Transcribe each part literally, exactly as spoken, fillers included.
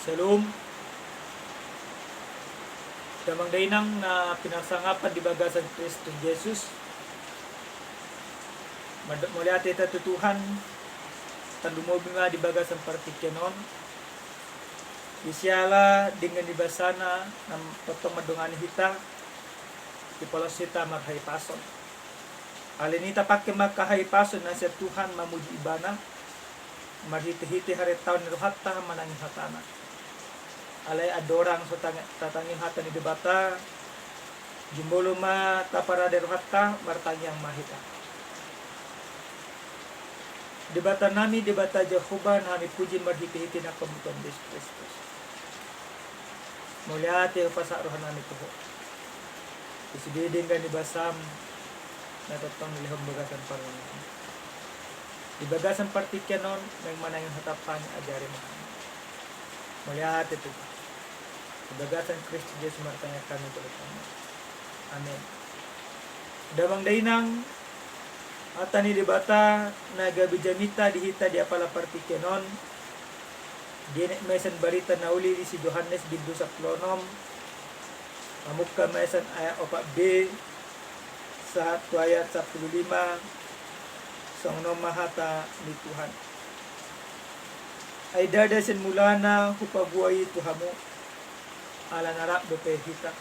Syalom. Damang dainang na pinarsangapan di bagasan Kristus Jesus. Mandok mauliate hita tu Tuhan, tarlumobi ma di bagasan partingkian on. Di siala denggan ni basana na tongtong mandongani hita, dipalos hita marhahipason. Alani i tapangke ma angka hahipason na sian Tuhan mamuji Ibana, marhitehite harentaon ni rohanta manangihon hataNa. Alai andorang so tang-, tatangihon hata ni Debata, jumolo ma taparade rohanta, martangiang ma hita. Debatanami, Debata Jahowa, na hami puji marhitehite na pamutuon Jesus Kristus. Mauliate hupasahat rohanami tu Ho. Di sude denggan ni basaM na tongtong dilehon bagasan parngoluon. Di bagasan partingkian on, naeng manangihon hataM, ajari ma hami. Mauliate Tuhan. Di bagasan Kristus Jesus martangiang hami tu Ho. Amin. Damang dainang, hata ni Debata na gabe jamita di hita di apala partingkian on, dienet ma sian barita na uli di si Johannes bindu sampulu onom, mamungka ma sian ayat opat b sahat tu ayat sampulu lima, songon on ma hata ni Tuhan. Ai ndada sian mulana hupaboa i tu hamu, ala na rap dope hita.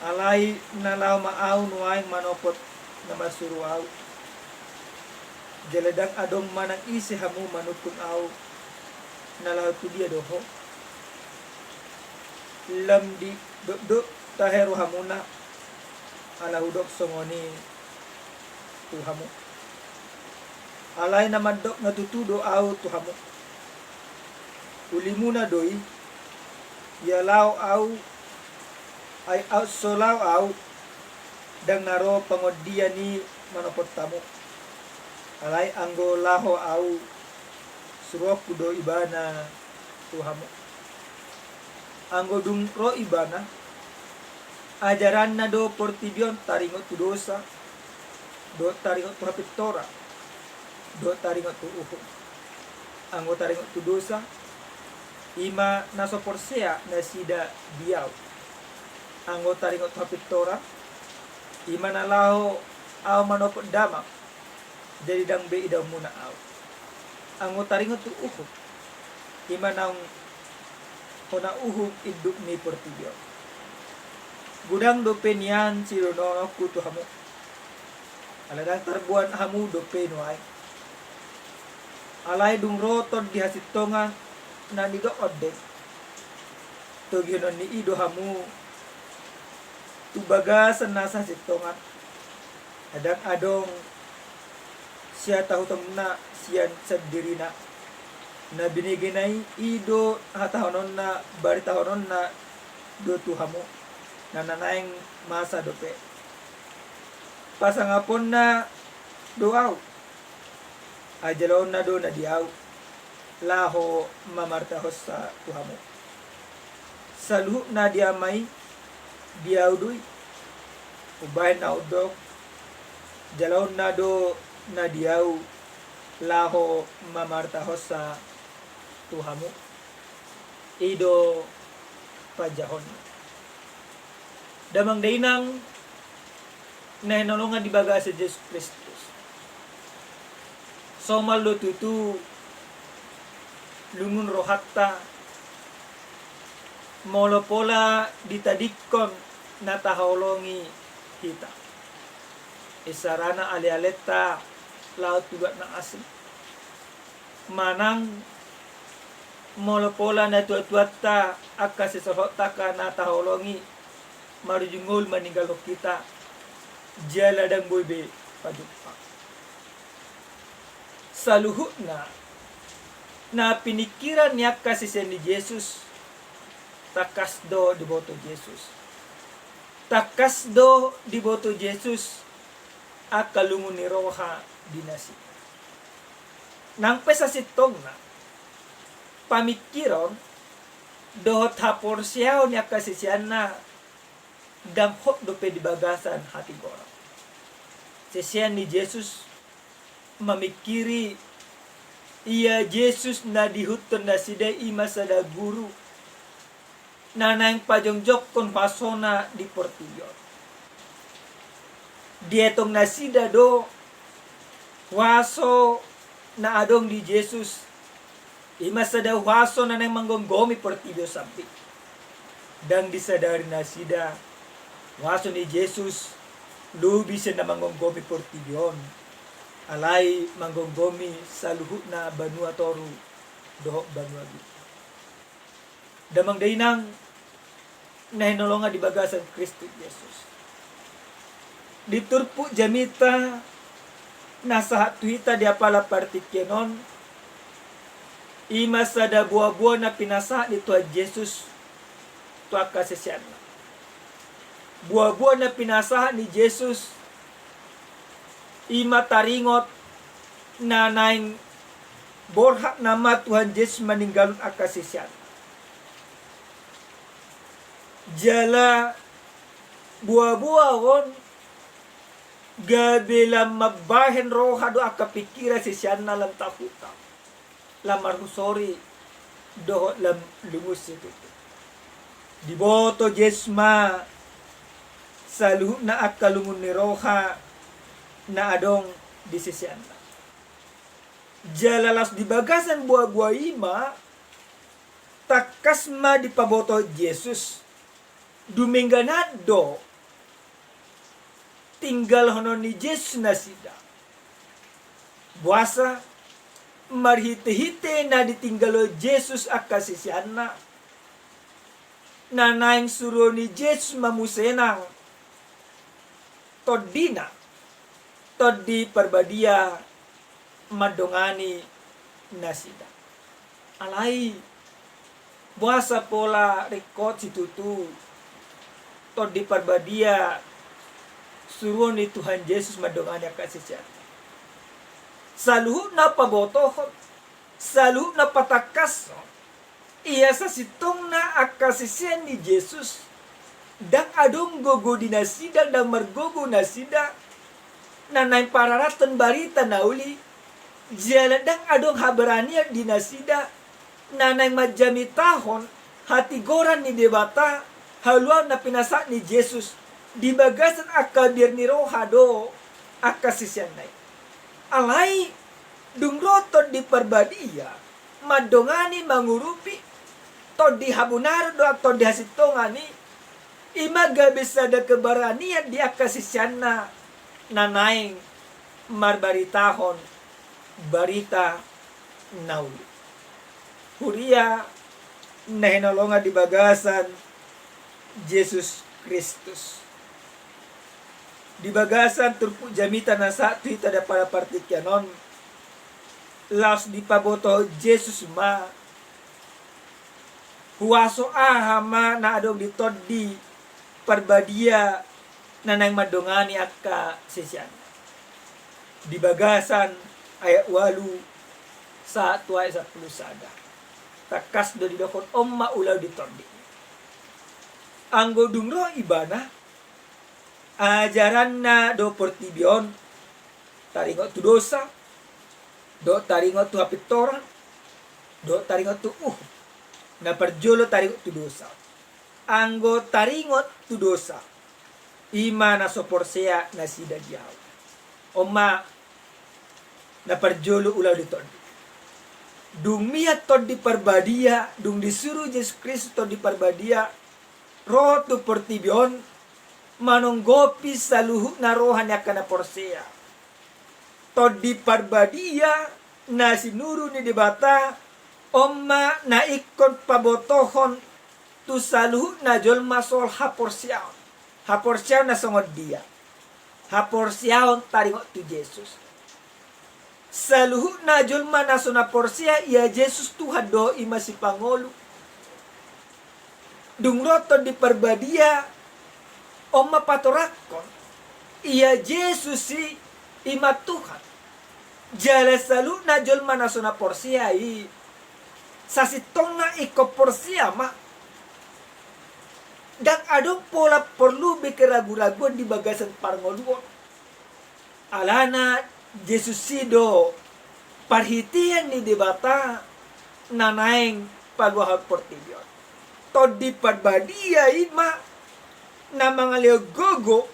Alai na laho ma Ahu nuaeng manopot na marsuru Ahu. Jala ndang adong manang ise hamu manungkun Ahu, na laho tu dia do ho. Lam didokdok tahe rohamuna, ala Hudok songon i tu hamu. Alai na mandok na tutu do Ahu tu hamu. Ulimuna do i, ia laho Ahu, ai anggo so laho Ahu, ndang na ro pangondian i manopot hamu. Alai anggo laho Ahu, suruonku do Ibana tu hamu. Anggo dung ro Ibana, ajaranna do portibi on taringot tu dosa, dohot taringot tu hapintoran, dohot taringot tu uhum. Anggo taringot tu dosa, i ma na so porsea nasida di Ahu. Anggo taringot tu hapintoran, i ma na laho Ahu manopot Damang, jadi ndang be idaonmuna Ahu. Anggo taringot tu uhum, i ma naung hona uhum induk ni portibi on. Godang dope nian sidohononku tu hamu, ala ndang tarboan hamu dope nuaeng. Alai dung ro Tondi hasintongan na nidok ondeng, togihonon ni i do hamu tu bagasan nasa hasintongan. Ndang adong sihatahutonna sian sandirina. Na binegena i, i do hatahononna, baritahononna do tu hamu na naeng masa dope. Pasangaponna do Ahu, ai jaloonna do na di Ahu, laho mamartahonsa tu hamu. Saluhut na di Ama i, di Ahu do i. Umbahen na hudok, jaloonna do na di Ahu, laho mamartahonsa tu hamu. I do panjahonna. Damang dainang na hinaholongan di bagasan Jesus Kristus, somal do tutu lungun rohanta molo pola ditadingkon na tahaholongi hita, isarana alealenta laho tu luat na asing. Manang molo pola natuatuanta, angka sisolhotta angka na tahaholongi, marujung ngolu maninggalhon hita, jala ndang boi be pajumpa. Saluhutna na piningkiran ni angka sisean ni Jesus, tangkas do diboto Jesus. Tangkas do diboto Jesus angka lungun ni roha di nasida. Nang pe sasintongna, pamingkiron dohot haporseaon ni angka siseanna ndang hot dope di bagasan hatigoran. Sisean ni Jesus mamingkiri Ia Jesus na diihuthon nasida i ma sada guru na naeng pajongjongkon huasona di portibi on. Dietong nasida do huaso na adong di Jesus, i ma sada huaso na naeng manggomgomi portibi on sambing. Ndang disadari nasida huaso ni Jesus lobi sian na manggomgomi portibi on, alai manggomgomi saluhutna banua toru dohot banua bintang. Damang dainang na hinaholongan di bagasan Kristus Jesus. Di turpuk jamita na sahat tu hita di apala partingkian on, i ma sada boaboa na pinasahat ni Tuhan Jesus tu angka siseanna. Boaboa na pinasahat ni Jesus i ma taringot na naeng borhat nama Tuhan Jesus maninggalhon angka siseanna. Jala boaboa on gabe lam mambahen roha dohot angka pingkiran siseanna lam tahuta, lam marhusori dohot lam lungun situtu. Diboto Jesus ma saluhutna angka lungun ni roha na adong di siseanna. Jala laos di bagasan boaboa i ma tangkas ma dipaboto Jesus, dumenggan an do tinggalhonon ni Jesus nasida. Boasa? Marhitehite na ditinggalhon Jesus angka siseanna na naeng suruon ni Jesus mamusenang tondina, Tondi Parbadia mandongani nasida. Alai boasa pola ringkot situtu Tondi Parbadia suruon ni Tuhan Jesus mandongani angka siseanna? Saluhutna pabotohon, saluhutna patangkashon, ia sasintongna angka sisean ni Jesus ndang adong gogo di nasida, ndang margogo nasida na naeng pararathon barita na uli, jala ndang adong haberanian di nasida na naeng manjamitahon hatigoran ni Debata, haluaon na pinasahat ni Jesus. Di bagasan angka biar ni roha do angka siseanna i. Alai dung ro Tondi Parbadia mandongani, mangurupi, Tondi habonaran dohot Tondi hasintongan i, i ma gabe sada keberanian di angka siseanna na naeng marbaritahon barita na uli. Huria na hinaholongan di bagasan Jesus Kristus. Di bagasan turpuk jamita na sahat tu hita di apala partingkian on, laos dipaboto Jesus ma huaso aha ma na adong di Tondi Parbadia na naeng mandongani angka siseanna. Di bagasan ayat ualu sahat tu ayat sampulu sada, tangkas do didok on ma ulaon di Tondi. Anggo dung ro Ibana, ajaranna do portibi on taringot tu dosa, dohot taringot tu hapintoran, dohot taringot tu uhum. Na parjolo taringot tu dosa. Anggo taringot tu dosa, i ma na so porsea nasida di Ahu. On ma na parjolo ulaon di Tondi. Dung mian Tondi Parbadia, dung disuru Jesus Kristus Tondi Parbadia ro tu portibi on manonggopi saluhutna roha ni angka na porsea. Tondi Parbadia na sinuru ni Debata, on ma na ingkon pabotohon tu saluhutna jolma soal haporseaon. Haporseaon na songon dia? Haporseaon taringot tu Jesus. Saluhutna jolma na so na porsea ia Jesus Tuhan do, i ma sipangolu. Dung ro Tondi Parbadia, on ma patorangkon ia Jesus i, i ma Tuhan. Jala saluhutna jolma na so na porsea i sasintongna ingkon porsea ma. Ndang adong pola porlu be keraguraguan di bagasan parngoluon. Alana Jesus i do parhitean ni Debata na naeng paluahon portibi on. Tondi Parbadia i ma na mangalehon gogo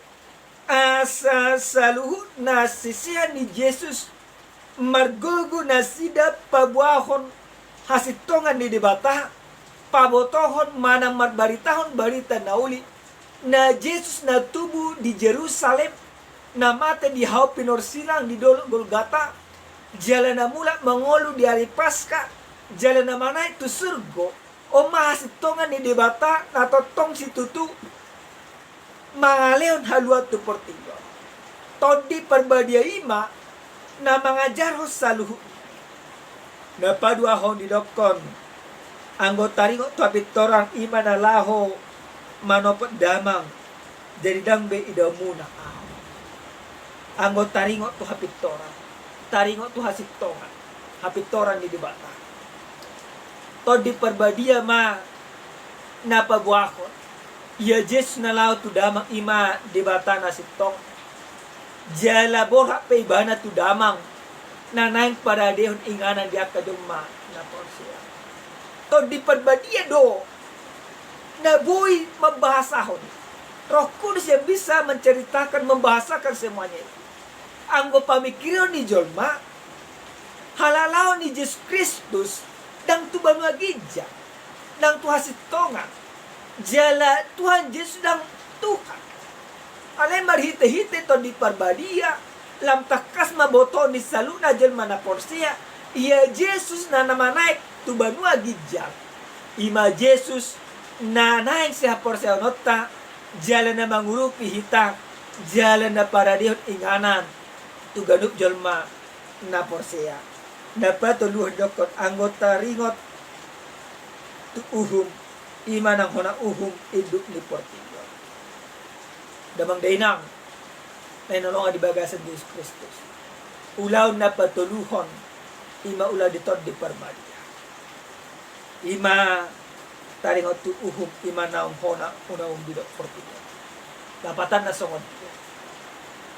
asa saluhutna sisean ni Jesus margogo nasida paboahon hasintongan ni Debata, pabotohon manang marbaritahon barita na uli, na Jesus na tubu di Jerusalem, na mate di hau pinorsilang di dolok Golgata, jala na mulak mangolu di ari Paska, jala na manaek tu surgo. On ma hasintongan ni Debata na tongtong situtu mangalehon haluaon tu portibi on. Tondi Parbadia i ma na mangajarhon saluhutna. Na paduahon didokkon, anggo taringot tu hapintoran i ma na laho manopot damang, jadi ndang be idaonmuna ahu. Anggo taringot tu hapintoran, taringot tu hasintongan, hapintoran ni Debata. Tondi Parbadia ma na paboahon, ia Jesus na laho tu damang i ma Debata na sintong. Jala borhat pe ibana tu damang na naeng paradehon inganan di angka jolma na porsea. Tondi Parbadia do na boi mambahasahon. Roh Kudus yang bisa menceritakan, membahasakan semuanya itu. Anggo pamingkirion ni jolma, halalaon ni Jesus Kristus ndang tu banua ginjang, ndang tu hasintongan, jala Tuhan Jesus ndang Tuhan. Alai marhitehite Tondi Parbadia, lam tangkas ma boto ni saluhutna jolma na porsea, ia Jesus na, na manaek tu banua ginjang. I ma Jesus na naeng sihaporseaononta, jala na mangurupi hita, jala na paradehon inganan tu ganup jolma na porsea. Na patoluhon didokkon, anggo taringot tu uhum, i ma nang hona uhum induk ni portibi on. Damang dainang na hinaholongan di bagasan Jesus Kristus, ulaon na patoluhon i ma ulaon di Tondi Parbadia. I ma taringot tu uhum, i ma naung hona, hona uhum di portibi on. Lapatanna songon dia?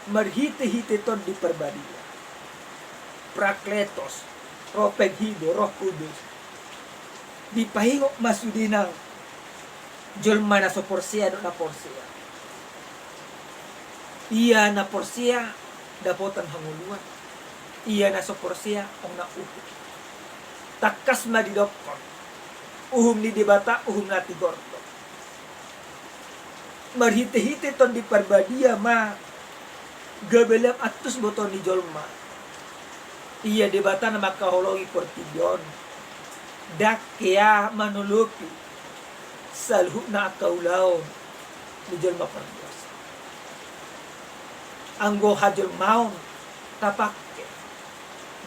Marhitehite Tondi Parbadia, Parakletos, Roh Penghibo, Roh Kudus, dipaingot ma sude nang jolma na so porsea dohot na porsea. Ia na porsea dapotan hangoluan, ia na so porsea hona uhum. Tangkas ma didokkon, uhum ni Debata, uhum na tigor do. Marhitehite Tondi Parbadia ma gabe lam antusi boto ni jolma. Ia Debata na mangkaholongi portibi on, ndang hea manolopi saluhutna angka ulaon ni jolma pardosa. Anggo hajolmaon tapangke,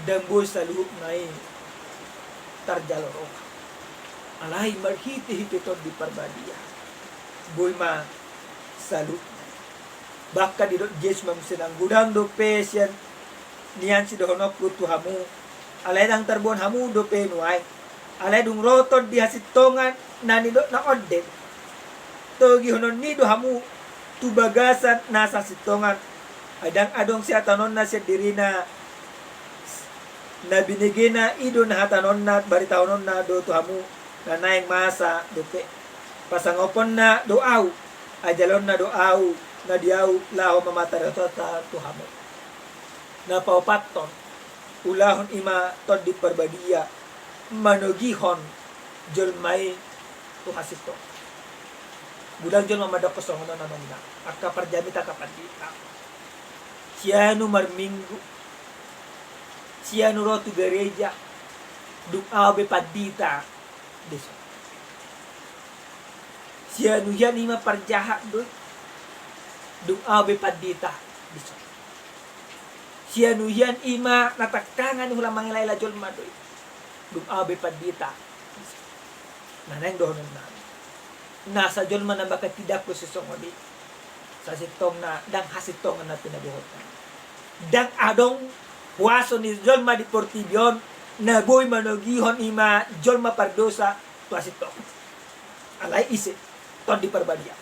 ndang boi saluhutna i tarjalo roha. Alai marhitehite Tondi Parbadia, boi ma saluhutna. Bahkan didok Jesus ma muse, nang godang dope sian nian sidohononku tu hamu, alai ndang tarboan hamu dope nuaeng. Alai dung ro Tondi hasintongan na nidokna on, dang togihononni do hamu tu bagasan nasa hasintongan. Ai ndang adong sihatanonna sian dirina, na binegena i do na hatanonna, baritahononna do tu hamu na naeng masa dope. Pasangaponna do ahu, ajalonna do ahu, na di ahu laho mamatarihonta tu hamu. Na paopathon, ulahon i ma Tondi Parbadia manogihon jolma i tu hasintongan. Godang jolma mandokkon songon on, amang inang, angka parjamita, angka pandita. Sian ahu marminggu, sian ahu ro tu gareja, dung ahu be pandita, dison. Sian ahu hian i ma parjahat do i, dung ahu be pandita, dison. Sian ahu hian i ma na tangkangan i hula mangelahela jolma do i, dung ahu be pandita, dison. Na naeng dohononnami, nasa jolma na mangkatindangkon sisongon i, sasintongna ndang hasintongan na pinaboahonna. Ndang adong huaso ni jolma di portibi on na boi manogihon i ma jolma pardosa tu hasintongan. Alai ise? Tondi Parbadia.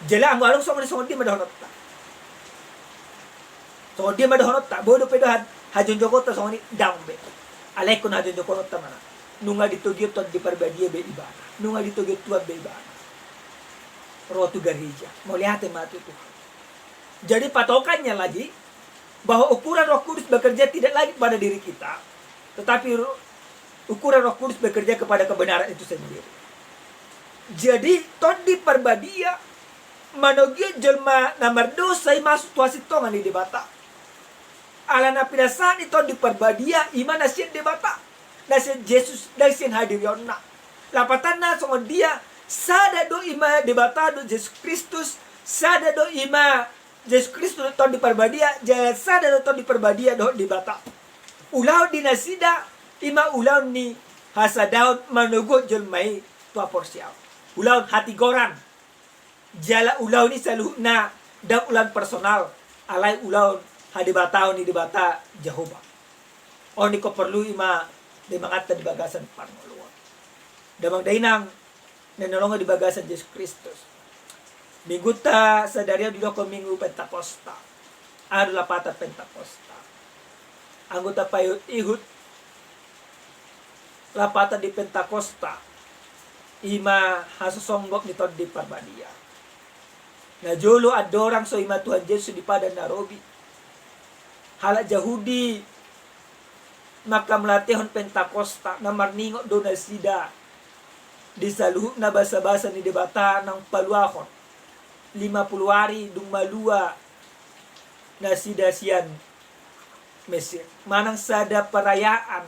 Jala anggo adong songon i, songon dia ma dohononta? Songon dia ma dohononta? Boi dope do ha-, Hajongjongonta songon i ndang be. Alai ingkon hajongjongonta ma na, nunga ditogihon Tondi Parbadia be ibana, nunga ditogihon Tuhan be ibana. Ro tu gareja, mauliate ma tu Tuhan. Jadi patokannya lagi bahwa ukuran Roh Kudus bekerja tidak lagi pada diri kita, tetapi ru-, ukuran Roh Kudus bekerja kepada kebenaran itu sendiri. Jadi Tondi Parbadia manogihon jolma na mardosa i masuk tu hasintongan ni Debata. Ala na pinasahat ni Tondi Parbadia i ma na sian Debata, na sian Jesus, na sian hadirionna. Lapatanna songon dia, sada do i ma Debata dohot Jesus Kristus, sada do i ma Jesus Kristus dohot Tondi Parbadia, jala sada do Tondi Parbadia dohot Debata. Ulaon ni nasida i ma ulaon ni hasadaon manoguhon jolma i tu haporseaon. Ulaon hatigoran. Jala ulaon i saluhutna ndang ulaon personal, alai ulaon hadebataon ni Debata Jahowa. On ingkon porlu i ma di amanta di bagasan parngoluon. Damang dainang na hinaholongan di bagasan Jesus Kristus. Minggunta sadari on didokhon Minggu Pentakosta. Aha do lapatan Pentakosta? Anggo tapaihutihut lapatan di Pentakosta, i ma hasosonggop ni Tondi Parbadia. Na jolo andorang so i ma Tuhan Jesus di Padan na Robi, halak Jahudi manghamauliatehon Pentakosta, na marningot do nasida di saluhutna basabasa ni Debata naung paluahon lima pulu ari dung malua nasida sian Mesir, manang sada perayaan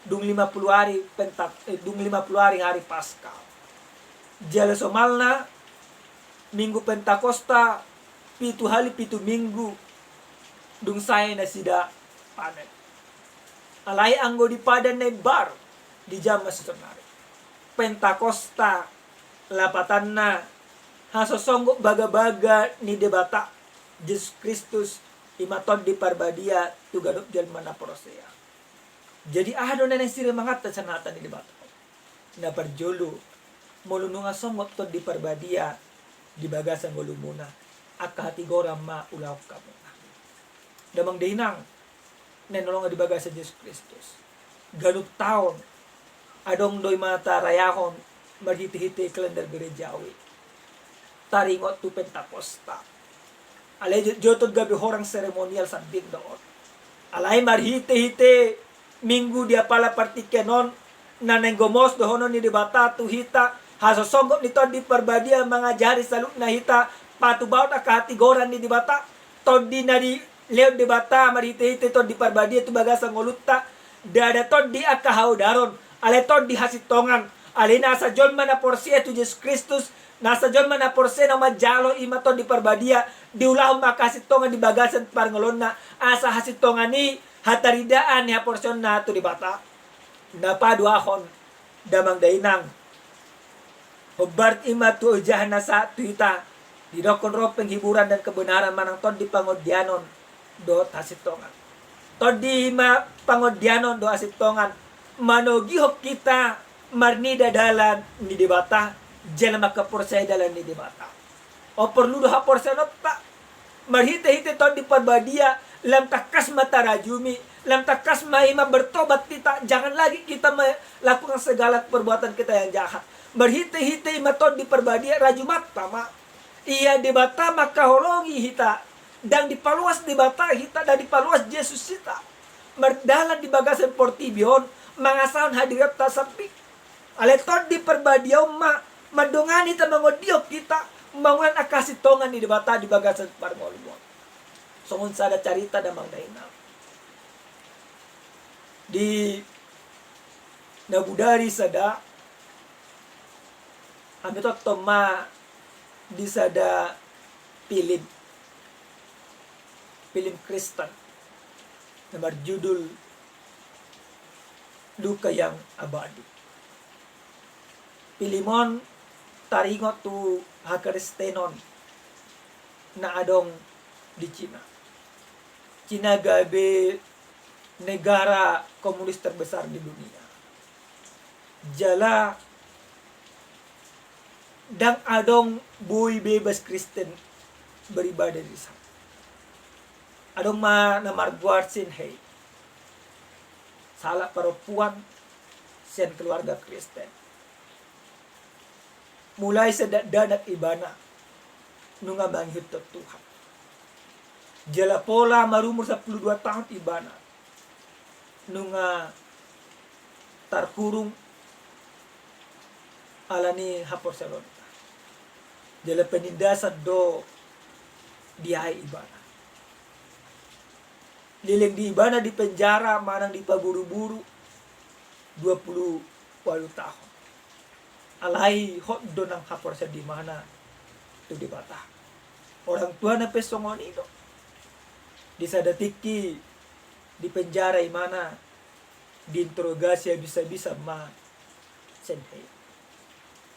dung lima pulu ari Penta-, eh, dung lima pulu ari hari Paskah. Jala somalna Minggu Pentakosta pitu hali pitu minggu dung sae nasida panen. Alai anggo di Padan na Imbaru, di jaman sisonari, Pentakosta lapatanna hasosonggop bagabaga ni Debata, Jesus Kristus, i ma Tondi Parbadia tu ganup jolma na porsea. Jadi aha do na naeng sirang manganhon hata ni Debata? Na parjolo, molo nunga songgop Tondi Parbadia di bagasan ngolumuna, angka hatigoran ma ulaon hamuna. Damang dainang na hinaholongan di bagasan Jesus Kristus, ganup taon adong do i ma tarayahon marhitehite kalender gerejawi taringot tu Pentakosta. Alai jo-, jotjot gabe horong seremonial sandiri do on. Alai marhitehite Minggu di apala partingkian on, na naeng gomos dohonon ni Debata tu hita, hasosonggop ni Tondi Parbadia mangajari saluhutna hita patupaon angka hatigoran ni Debata, tondi na dilehon Debata marhitehite Tondi Parbadia tu bagasan ngolunta, ndada tondi angka haodaron, alai tondi hasintongan. Alai nasa jolma na porsea tu Jesus Kristus, nasa jolma na porsea na manjalo i ma Tondi Parbadia, diulahon ma angka hasintongan di bagasan parngoluonna, asa hasintongan i hataridaan ni haporseaonna tu Debata. Na paduahon, damang dainang, hombar i ma tu ojahan na sahat tu hita, didokhon ro penghiburan dan kebenaran manang tondi pangondianon dohot hasintongan. Tondi i ma pangondianon dohot hasintongan manogihon hita marnida dalan ni Debata, jala mangkaporseai dalan ni Debata. On porlu do haporseaonta. Marhitehite Tondi Parbadia, lam tangkas ma tarajumi, lam tangkas ma i ma bertobat hita, jangan lagi kita melakukan segala perbuatan kita yang jahat. Marhitehite i ma Tondi Parbadia, rajumanta ma. Ia Debata mangkaholongi hita, ndang dipaluas Debata hita, ndang dipaluas Jesus hita. Mardalan di bagasan portibi on, mangasahon hadirionta sambing. Alai Tondi Parbadia on ma mandongani hita, mangondihon hita, mangulang angka hasintongan ni Debata di bagasan parngoluon. Songon sada carita damang dainang. Di na bodari sada, hami tongtong ma di sada film, film Kristen na marjudul Luka yang Abadi. Film on taringot tu hakristenon na adong di Cina. Cina gabe negara komunis terbesar di dunia. Jala ndang adong boi bebas Kristen beribadah di sana. Adong ma na margoar Shin Hei, sahalak parompuan sian keluarga Kristen. Mulai sian dakdanak ibana nunga mangihuthon Tuhan. Jala pola marumur sampulu dua taon ibana nunga tarhurung ala ni haporseaonta. Jala penindasan do diae ibana. Leleng di ibana dipenjara manang dipaburu-buru dua pulu ualu taon. Alai hot do nang haporseaon ibana tu Debata. Orang tuana pe songon i do. Di sada tingki dipenjara ibana, diinterogasi habis-habisan ma Shin Hei.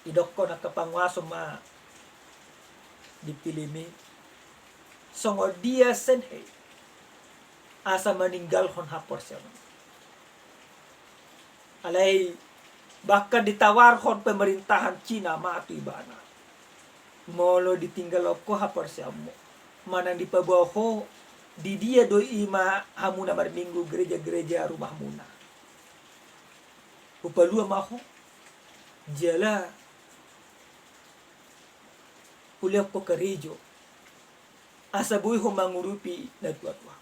Didokkon angka panguaso ma di film i, songon dia Shin Hei asa maninggalhon haporseaon. Alai bahkan ditawarhon pemerintahan Cina ma tu ibana, molo ditinggalhon ho haporseaonmu manang dipaboa ho, di dia do i ma hamuna marminggu gereja-gereja rumahmuna? Hupalua ma ho jala hulehon ho karejo asa boi ho mangurupi natua-tua,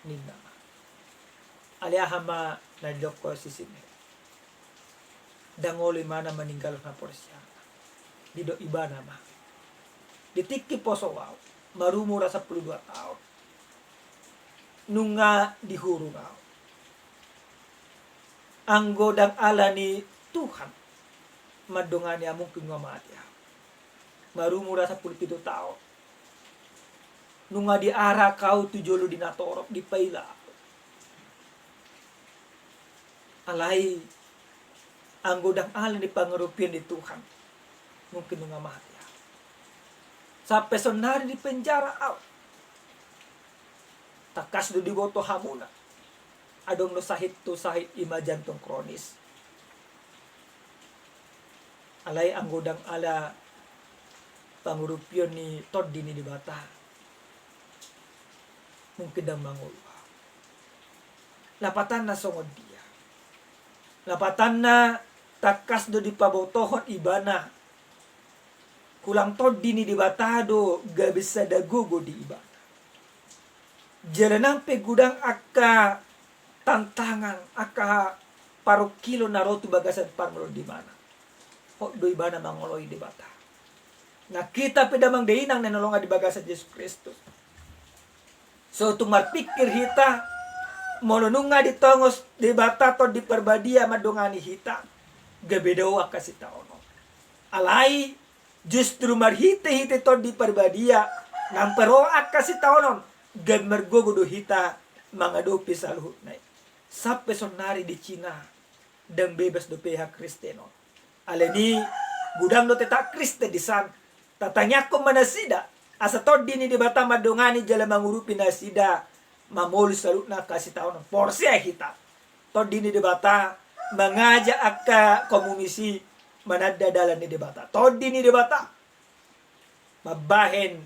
ninna ma. Alai aha ma na didok si Shin Hei? Ndang olo ibana maninggalhon haporseaonna. Didok ibana ma, di tingki poso au, marumur sampulu dua taon, nunga dihurung au. Anggo ndang ala ni Tuhan mandongani au, mungkin nunga mate au. Marumur sampulu pitu taon, nunga diarak au tu jolo di natorop, dipaila au. Alai anggo ndang ala ni pangurupion ni Tuhan, mungkin nunga mate au. Sampe saonari dipenjara au. Tangkas do diboto hamuna, adong do sahit tu sahit, i ma jantung kronis. Alai anggo ndang ala pangurupion ni Tondi ni Debata, mungkin ndang mangolu au. Lapatanna songon dia? Lapatanna tangkas do dipabotohon ibana hulang Tondi ni Debata do gabe sada gogo di ibana. Jala nang pe godang angka tantangan, angka parungkilon na ro tu bagasan parngoluon ibana, hot do ibana mangoloi Debata. Nang hita pe damang dainang na hinaholongan di bagasan Jesus Kristus, so tung marpingkir hita, molo nunga ditongos Debata Tondi Parbadia mandongani hita, gabe dao angka sitaonon. Alai justru marhite-hite Tondi Parbadia nang pe ro angka sitaonon, gabe margogo do hita mangadopi saluhutna i. Sampe saonari di Cina ndang bebas dope hakristenon. Alani i, godang do tetap Kristen di san. Tatangiangkon ma nasida asa Tondi ni Debata mandongani jala mangurupi nasida mamolus saluhutna angka sitaonon. Porsea hita, Tondi ni Debata mangajak angka komunis i mananda dalan ni Debata. Tondi ni Debata mambahen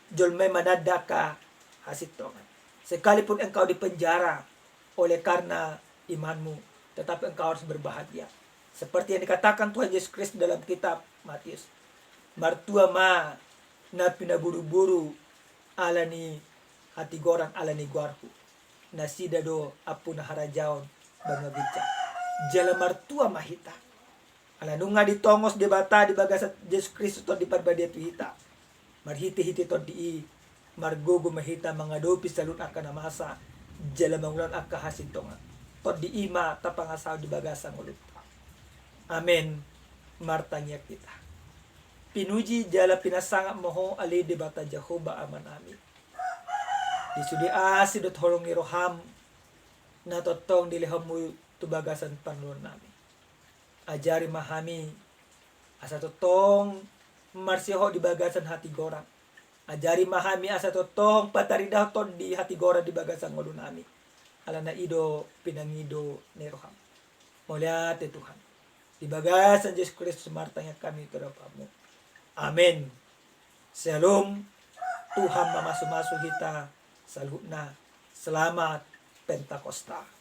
jolma i mananda angka hasintongan. Sekalipun engkau di penjara oleh karena imanmu, tetapi engkau harus berbahagia. Seperti yang dikatakan Tuhan Yesus Kristus dalam kitab Matius, martua ma na pinaburu-buru ala ni hatigoran, ala ni goarhu. Nasida do ampuna harajaon banua ginjang. Jala martua ma hita ala nunga ditongos Debata di bagasan Jesus Kristus Tondi Parbadia tu hita. Marhite-hite Tondi i, margogo ma hita mangadopi saluhut angka na masa jala mangulahon angka hasintongan. Tondi i ma tapangasahon di bagasan ngolunta. Amen. Martangiang hita. Pinuji jala pinarsangap ma Ho ale Debata Jahowa Amanami, di sude asi dohot holong ni roham na tongtong dilehonmu tu bagasan parngoluonnami. Ajari ma hami asa tongtong marsihol di bagasan hatigoran. Ajari ma hami asa tongtong pataridahon Tondi hatigoran di bagasan ngolunami. Alana i do pinangido ni roham. Mauliate Tuhan. Di bagasan Jesus Kristus martangiang hami tu adopanmu. Amen. Syalom. Tuhan mamasu-masu hita Saluhutna, selamat Pentakosta.